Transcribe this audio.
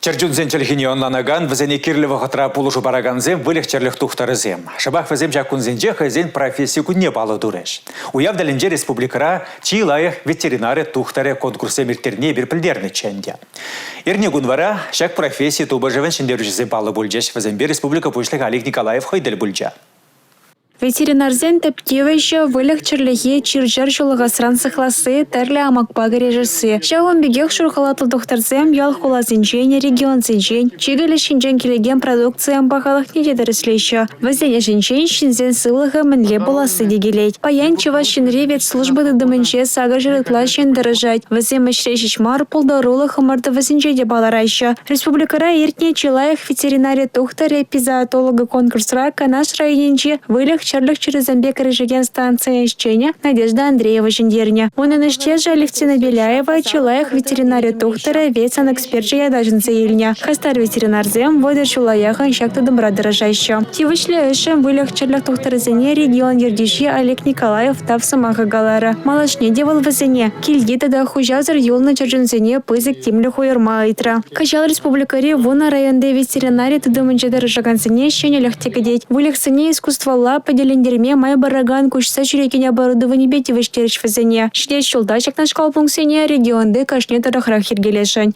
Чӗрчунсен чӗлхине ӑнланакан, вӗсене кирлӗ вӑхӑтра пулӑшу паракансем выльӑх-чӗрлӗх тухтӑрӗсем. Шӑпах вӗсем ҫак кунсенче хӑйсен професси кунне паллӑ турӗҫ. Уяв тӗлӗнче республикӑра чи лайӑх ветеринари тухтӑрӗ конкурссем ирттерни эпир пӗлтернӗччӗ ӗнтӗ. Эрнекун вара ҫак професси тупӑшӑвӗн ҫӗнтерӳҫисем паллӑ пулчӗҫ. Вӗсемпе республика Пуҫлӑхӗ Олег Николаев хӑй тӗл пулчӗ. Ветеринарсен тӗп тивӗҫӗ – выльӑх-чӗрлӗхе чир-чӗр ҫулӑхасран сыхласси, тӗрлӗ амакпа кӗрешесси. Ҫавӑн пекех шур халатлӑ тухтӑрсем ял-хуласенчен, регионсенчен, чикӗ леш енчен килекен продукцийӗн пахалӑхне те тӗрӗслеҫҫӗ. Вӗсен ӗҫӗнчен ҫынсен сывлӑхӗ мӗнле пуласси те килет. Паян Чӑваш Енри ветслужба тытӑмӗнче 800 ытла ҫын тӑрӑшать. Вӗсем ӗҫре ҫеҫ мар, пултарулӑх ӑмӑртӑвӗсенче те палӑраҫҫӗ. Республикӑра иртнӗ чи лайӑх ветеринари тухтӑрӗ эпизоотологи конкурсра Канаш районӗнчи выльӑх-чӗрлӗх чирӗсемпе кӗрешекен станци ӗҫченӗ Надежда Андреева ҫӗнтернӗ. Унӑн ӗҫтешӗ Алевтина Беляева чи лайӑх ветеринари тухтӑрӗ ветсанэксперчӗ ята ҫӗнсе илнӗ. Хастар ветеринарсем 30 ҫула яхӑн ҫак тытӑмра тӑрӑшаҫҫӗ. Тивӗҫлӗ ӗҫшӗн выльӑх-чӗрлӗх тухтӑрӗсене регион ертӳҫи Олег Николаев тав сӑмахӗ каларӗ. Малашне те вӑл вӗсене килти тата хуҫасӑр юлнӑ чӗрчунсене пысӑк тимлӗх уйӑрма ыйтрӗ. Кӑҫал республикӑри 10 районти ветеринари тытӑмӗнче тӑрӑшакансене ҫӗнӗлӗх те кӗтет. Выльӑхсене искусствӑлла пӗтӗлентерме май паракан куҫса ҫӳрекен оборудованипе тивӗҫтерӗҫ вӗсене. Ҫитес ҫулта ҫакнашкал пунктсене регионти кашни тӑрӑхрах йӗркелесшӗн.